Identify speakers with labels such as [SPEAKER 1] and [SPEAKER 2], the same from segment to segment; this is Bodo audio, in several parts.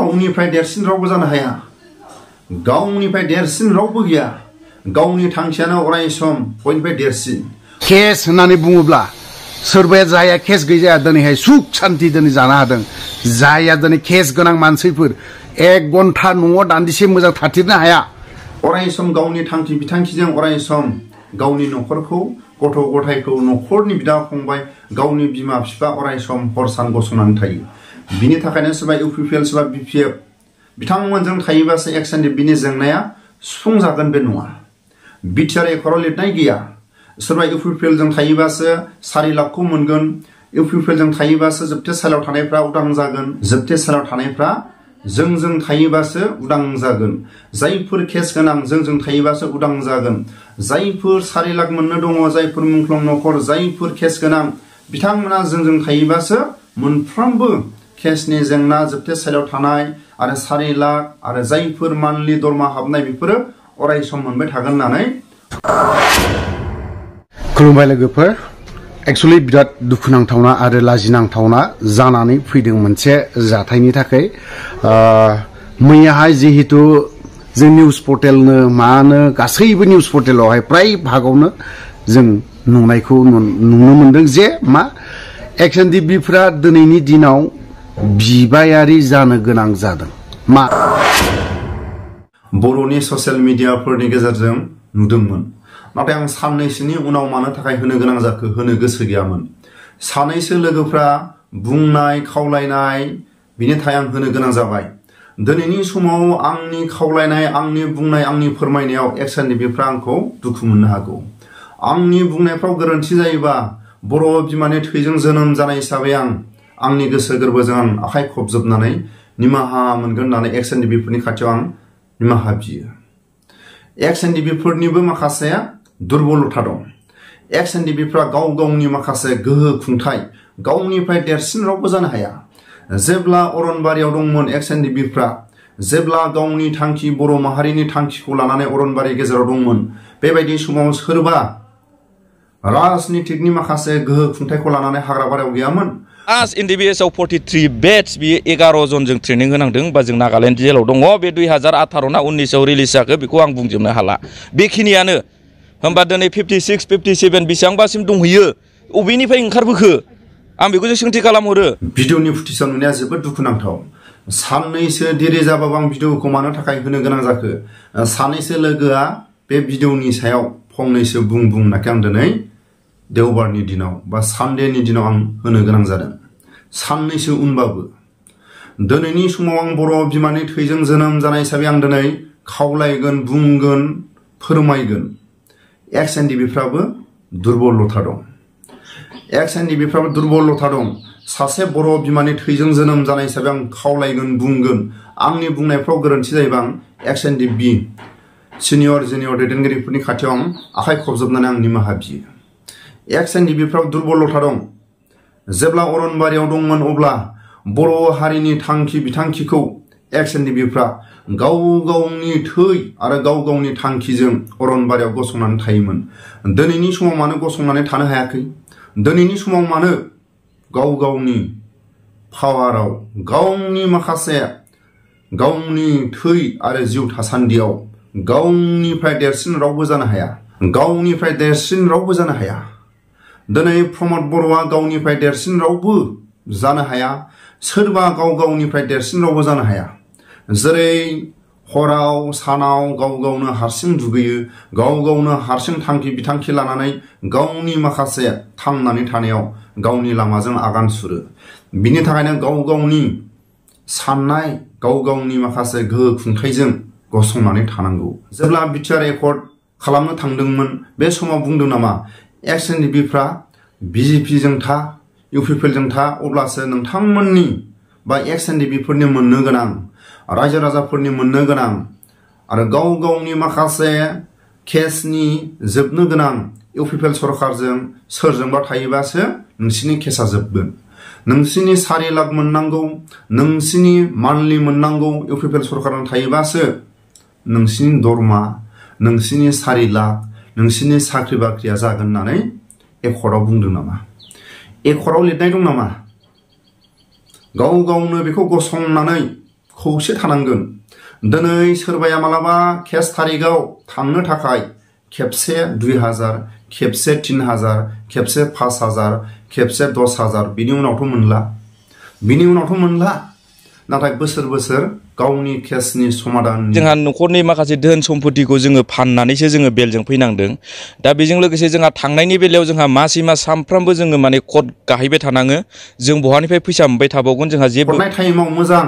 [SPEAKER 1] गावनिफ्राय देरसिन रावबो जानो हाया गावनिफ्राय देरसिन रावबो गैया गावनि थांखियानो अराय सम बयनिफ्राय देरसिन
[SPEAKER 2] केस होननानै बुङोब्ला सोरबाया जाया केस गैजाया दिनैहाय सुख शान्ति दिनै जानो हादों जाया दिनै केस गोनां मानसिफोर 1 घन्टा न'आव दान्दिसे मोजां थाथिरनो हाया
[SPEAKER 1] अराय सम गावनि थांखि बिथांखिजों अराय सम गावनि न'खरखौ गथ' गथायखौ न'खरनि बिदा फंबाय गावनि बिमा बिफा अराय सम हर सान गसंनानै थायो बिनि थाखायनो सोरबा इउपिपिएल सोरबा बिपिएफ बिथांमोनजों थायोबासो एक्सएनडिपिनि जेंनाया सुफुंजागोन बे नङा बिटिआर एकराव लिरनाय गैया सोरबा इउपिपिएलजों थायोबासो 4 लाखखौ मोनगोन इउपिपिएलजों थायोबासो जोबथेसालियाव थानायफ्रा उदां जागोन जोबथेसालियाव थानायफ्रा जोंजों थायोबासो उदां जागोन जायफोर केस गोनां जोंजों थायोबासो उदां जागोन जायफोर 4 लाख मोननो दङ जायफोर मुंख्लं नखर जायफोर केस गोनां बिथांमोना जोंजों थायोबासो मोनफ्रोमबो केसनि जेंना जोबथेसालियाव थानाय आरो 4 लाख आरो जायफोर मान्थलि दरमा हाबनाय बेफोरो अराय सम मोनबाय थागोन होननानै
[SPEAKER 2] खुलुमबाय लोगोफोर एक्चुअली बिराद दुखुनांथावना आरो लाजिनांथावना जानानै फैदों मोनसे जाथायनि थाखाय मैयाहाय जिहेतु जों निउज पर्टेलनो मानो गासैबो निउज पर्टेलावहाय प्राय भागावनो जों नुनायखौ नुनो मोनदों जे मा एक्सएनडिपिफ्रा दिनैनि दिनाव बिबायारि जानो गोनां जादों मा
[SPEAKER 1] बर'नि ससियेल मिडियाफोरनि गेजेरजों नुदोंमोन नाथाय आं साननैसोनि उनाव मानो थाखाय होनो गोनां जाखो होनो गोसो गैयामोन सानैसो लोगोफ्रा बुंनाय खावलायनाय बिनि थाखाय आं होनो गोनां जाबाय दिनैनि समाव आंनि खावलायनाय आंनि बुंनाय आंनि फोरमायनायाव एक्सएनडिपिफ्रा आंखौ दुखु मोननो हागौ आंनि बुंनायफ्राव गोरोन्थि जायोबा बर' बिमानि थैजों जोनोम जानाय हिसाबै आंनि गोसो गोरबोजों आं आखाइ खबजोबनानै निमाहा मोनगोन होननानै एक्सएनडिपिफोरनि खाथियाव आं निमाहा बियो एक्सएनडिपिफोरनिबो माखासे दुर्बलता दं एक्सएनडिपिफ्रा गाव गावनि माखासे गोहो खुंथाय गावनिफ्राय देरसिन रावबो जानो हाया जेब्ला अरनबारियाव दंमोन एक्सएनडिपिफ्रा जेब्ला गावनि थांखि बर' माहारिनि थांखिखौ लानानै अरनबारि गेजेराव दंमोन बेबायदि समाव सोरबा राजनितिकनि माखासे गोहो खुंथायखौ लानानै हाग्राबारियाव गैयामोन
[SPEAKER 3] As NDBS आव 43 बेट्स बियो 11 जनजों ट्रेनिं होनांदों बा जों नागालेण्ड जेलाव दङ बे 2018 ना 19 आव रिलिज जाखो बेखौ आं बुंजोबनो हाला बेखिनियानो होमबा दिनै 56 57 बेसेबांबासिम दंहैयो अबेनिफ्राय ओंखारबोखो आं बेखौसो सोंथि खालामहरो
[SPEAKER 1] भिडिअनि फुटेजआव नुनाया जोबोद दुखुनांथाव साननैसो देरि जाबाबो आं भिडिअखौ मानो थाखाय होनो गोनां जाखो सानैसो लोगोआ बे भिडिअनि सायाव फंनैसो बुं होननानै आं दिनै देवबारनि दिनाव बा सानडेनि दिनाव आं होनो गोनां जादों साननैसो उनबाबो दिनैनि समाव आं बर' बिमानि थैजों जोनोम जानाय हिसाबै आं दिनै खावलायगोन बुंगोन फोरमायगोन एक्सएनडिपिफ्राबो दुर्बलता दं एक्सएनडिपिफ्राबो दुर्बलता दं सासे बर' बिमानि थैजों जोनोम जानाय हिसाबै आं खावलायगोन बुंगोन आंनि बुंनायफ्राव गोरोन्थि जायोबा आं एक्सएनडिपि सिनियर जुनियर दैदेनगिरिफोरनि खाथियाव आं आखाइ खबजोबनानै आं निमाहा बियो एक्सएनडिपिफ्राव दुर्बलता दं जेब्ला अरनबारियाव दंमोन अब्ला बर' हारिनि थांखि बिथांखिखौ एक्सएनडिपिफ्रा गाव गावनि थै आरो गाव गावनि थांखिजों अरनबारियाव गसंनानै थायोमोन दिनैनि समाव मानो गसंनानै थानो हायाखै दिनैनि समाव मानो गाव गावनि पावाराव गावनि माखासे गावनि थै आरो जिउ थासान्दियाव गावनिफ्राय देरसिन रावबो जानो हाया गावनिफ्राय देरसिन रावबो जानो हाया दिनै प्रमद बर'आ गावनिफ्राय देरसिन रावबो जानो हाया सोरबा गाव गावनिफ्राय देरसिन रावबो जानो हाया जेरै हराव सानाव गाव गावनो हारसिं दुगैयो गाव गावनो हारसिं थांखि बिथांखि लानानै गावनि माखासे थांनानै थानायाव गावनि लामाजों आगान सुरो बिनि थाखायनो गाव गावनि साननाय गाव गावनि माखासे गोहो खुंथायजों गसंनानै थानांगौ जेब्ला बिटिआर एकर्ड खालामनो थांदोंमोन बे समाव बुंदों नामा एक्सएनडिपिफ्रा बिजेपिजों था इउपिपिएलजों था अब्लासो नोंथांमोननि बा एक्सएनडिपिफोरनि मोननो गोनां रायजो राजाफोरनि मोननो गोनां आरो गाव गावनि माखासे केसनि जोबनो गोनां इउपिपिएल सरकारजों सोरजोंबा थायोबासो नोंसिनि केसा जोबगोन नोंसिनि 4 लाख मोननांगौ नोंसिनि मान्थलि मोननांगौ इउपिपिएल सरकारजों थायोबासो नोंसिनि दरमा नोंसिनि 4 लाख नोंसिनि साख्रि बाख्रिया जागोन होननानै एकर्डआव बुंदों नामा एकर्डआव लिरनाय दं नामा गाव गावनो बेखौ गसंनानै खौसे थानांगोन दिनै सोरबाया मालाबा केस थारिखआव थांनो थाखाय खेबसे 2000 खेबसे 3000 खेबसे 5000 खेबसे 10000 बिनि उनावथ' मोनला नाथाय बोसोर गावनि केसनि समाधान
[SPEAKER 3] जोंहा न'खरनि माखासे धोन सम्पतिखौ जोङो फाननानैसो जोङो बेलजों फैनांदों दा बेजों लोगोसे जोंहा थांनायनि बेलायाव जोंहा मासि मास सामफ्रामबो जोङो माने कट गाहैबाय थानाङो जों बहानिफ्राय फैसा मोनबाय थाबावगोन जोंहा जेबो
[SPEAKER 1] हरनाय टाइमाव मोजां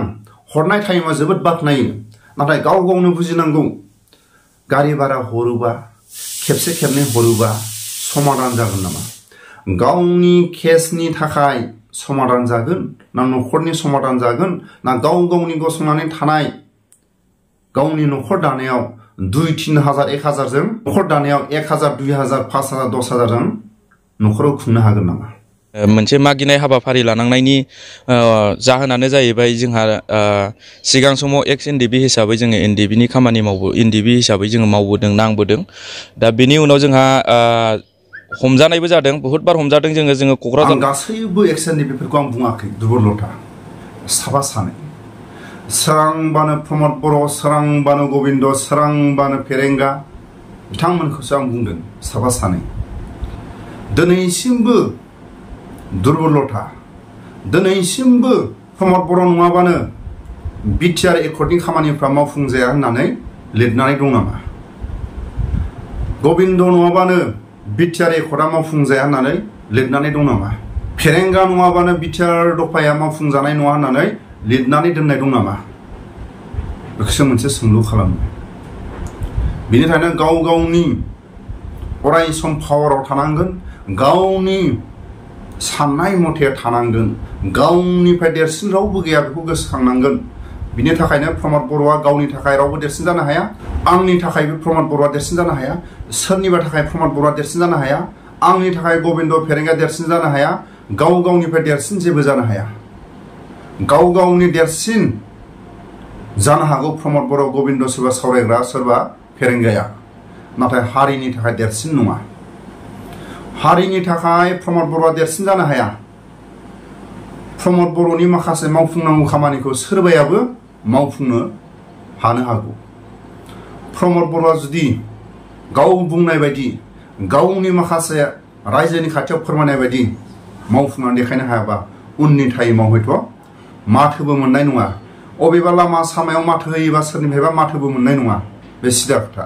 [SPEAKER 1] हरनाय टाइमाव जोबोद बाखनायो नाथाय गावनो बुजिनांगौ गारि भारा हरोबा खेबसे खेबनै हरोबा समाधान जागोन नामा गावनि केसनि थाखाय समाधान जागोन ना न'खरनि समाधान जागोन ना गावनि गसंनानै थानाय गावनि न'खर दानायाव 2-3 हाजार 1000 जों न'खर दानायाव 1000 2000 5000 10000 जों न'खराव खुंनो हागोन नामा
[SPEAKER 3] मोनसे मागिनाय हाबाफारि लानांनायनि जाहोनानो जाहैबाय जोंहा सिगां समाव एक्स एनडिबि हिसाबै जोङो एनडिबिनि खामानि एनडिबि हिसाबै जोङो मावबोदों नांबोदों दा बेनि उनाव जोंहा हमजानायबो जादों बहुत बार हमजादों जोङो क'क्राझार
[SPEAKER 1] गासैबो एक्स एनडिबिफोरखौ आं बुङाखै दुरबलथा साबा सानै सोरांबानो प्रमद बर' सोरांबानो गबिन्द सोरांबानो फेरेंगा बिथांमोनखौसो आं बुंदों साबा सानै दिनैसिमबो दुरबलथा दिनैसिमबो प्रमद बर' नङाबानो बिटिआर एकर्डनि खामानिफ्रा मावफुंजाया होननानै लिरनानै दं नामा गबिन्द नङाबानो बिटिआर एकर्डआ मावफुंजाया होननानै लिरनानै दं नामा फेरेंगा नङाबानो बिटिआर दफाया मावफुंजानाय नङा होननानै लिरनानै दोननाय दं नामा बेखौसो मोनसे सोंलु खालामो बेनिखायनो गावनि अराय सम पावाराव थानांगोन गावनि साननाय मथे थानांगोन गावनिफ्राय देरसिन रावबो गैया बेखौ गोसोखांनांगोन बिनि थाखायनो प्रमद बर'आ गावनि थाखाय रावबो देरसिन जानो हाया आंनि थाखायबो प्रमद बर'आ देरसिन जानो हाया सोरनिबा थाखाय प्रमद बर'आ देरसिन जानो हाया आंनि थाखाय गबिन्द फेरेंगा देरसिन जानो हाया गावनिफ्राय देरसिन जेबो जानो हाया गावनि देरसिन जानो हागौ प्रमद बर' गबिन्द सोरबा सावरायग्रा सोरबा फेरेंगाया नाथाय हारिनि थाखाय देरसिन नङा हारिनि थाखाय प्रमद बर'आ देरसिन जानो हाया प्रमद बर'नि माखासे मावफुंनांगौ खामानिखौ सोरबायाबो मावफुंनो हानो हागौ प्रमद बर'आ जुदि गाव बुंनाय बायदि गावनि माखासे रायजोनि खाथियाव फोरमायनाय बायदि मावफुंनानै देखायनो हायाबा उननि टाइमाव हयथ' माथोबो मोननाय नङा अबेबा लामा सामायाव माथो होयोबा सोरनिफ्रायबा माथोबो मोननाय नङा बे सिदा खोथा